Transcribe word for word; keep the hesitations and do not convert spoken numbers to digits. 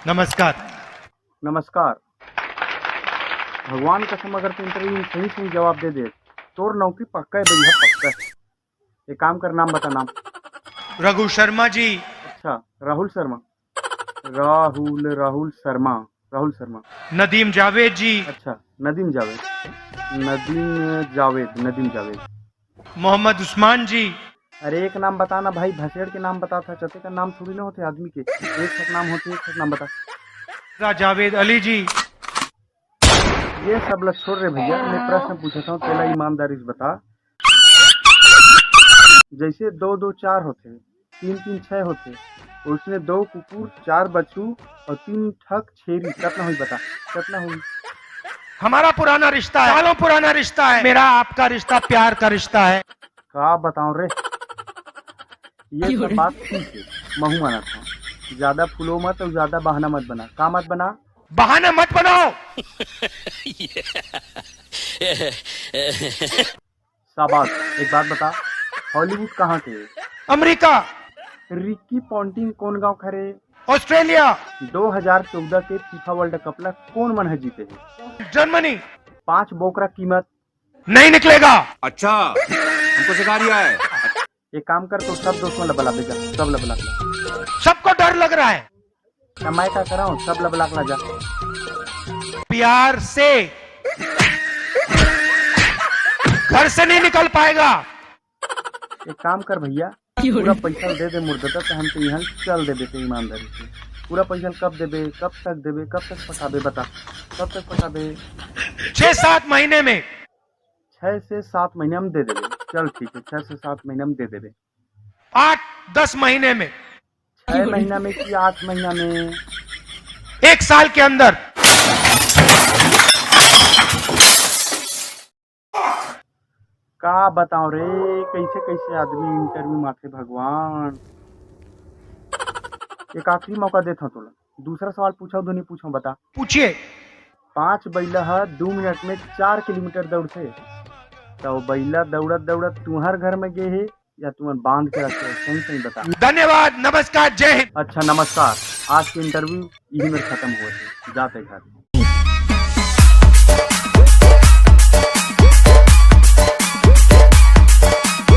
नमस्कार। नमस्कार। भगवान कसम, अगर तैं इंटरव्यू में सही सही जवाब दे दे, तोर नौकरी पक्का हे भैया, पक्का हे। एक काम कर, नाम बता, नाम। रघु शर्मा जी। अच्छा, राहुल शर्मा। राहुल, राहुल शर्मा, राहुल शर्मा। नदीम जावेद जी। अच्छा, नदीम जावेद। नदीम जावेद, नदीम जावेद। मोहम्मद उस्मान जी। अरे, एक नाम बता ना भाई, भसेड़ के नाम बतात हस, अतेक नाम थोड़ी ना होथे आदमी के। एक ठक नाम होथे, एक ठक नाम बता। रा-, जावेद अली जी। ये सब ला छोड़ रे भैया, मैं प्रश्न पूछत हूँ, तेला ईमानदारी से बता। जैसे दो दो चार होथे, तीन तीन छह होथे, उसने दो कुकुर, चार बछरू और तीन ठक छेरी, कतना होही बता, कतना होही? हमारा पुराना रिश्ता है, सालों पुराना रिश्ता है, मेरा आपका रिश्ता प्यार का रिश्ता है। का बताऊं रे, ये सब बात ठीक है, महू मानत हूँ। ज्यादा फूलो मत और ज्यादा बहाना मत बना। का मत बना? बहाना मत बनाओ। शाबाश। एक बात बता, हॉलीवुड कहाँ के हे? अमेरिका। रिकी पॉन्टिंग कौन गांव के हरे? ऑस्ट्रेलिया। दो हज़ार चौदह के फीफा वर्ल्ड कप ला कौन मन ह जीते हे? जर्मनी। पांच बोकरा कीमत। नहीं निकलेगा। अच्छा, हमको सिखा रिया है। एक काम कर, तो सब दोस्त मन ला बला दे जा, सब ला बला दे। सबको डर लग रहा है। त मैं का कराऊं, सब ला बला के ला जा। प्यार से। घर से नहीं निकल पाएगा। एक काम कर भैया, पूरा पैसा दे दे मुर्दा, त हम तो यहाँ चल देबे ते ईमानदारी से। पूरा पैसा कब देबे, कब तक देबे, कब तक पटाबे, बता, कब तक पटाबे? छह सात महीने में। छह से सात महीने में दे देबे। चल ठीक है, छह से सात महीने में दे देबे। आठ दस महीने में। छह महीना में कि आठ महीना में? एक साल के अंदर। का बताओ रे, कैसे कैसे आदमी इंटरव्यू माथे भगवान। एक आखिरी मौका देत हूँ तोला, दूसरा सवाल पूछो, दो नहीं पूछो, बता। पूछिए। पांच बैला ह दो मिनट में चार किलोमीटर दौड़थे, तो बैला दौड़त दौड़त तुम्हार घर में गे हे या तुमन बांध के रखे, सही सही बता। धन्यवाद, नमस्कार, जय हिंद। अच्छा नमस्कार, आज के इंटरव्यू यही मेर खत्म हुआ है, जाते घर।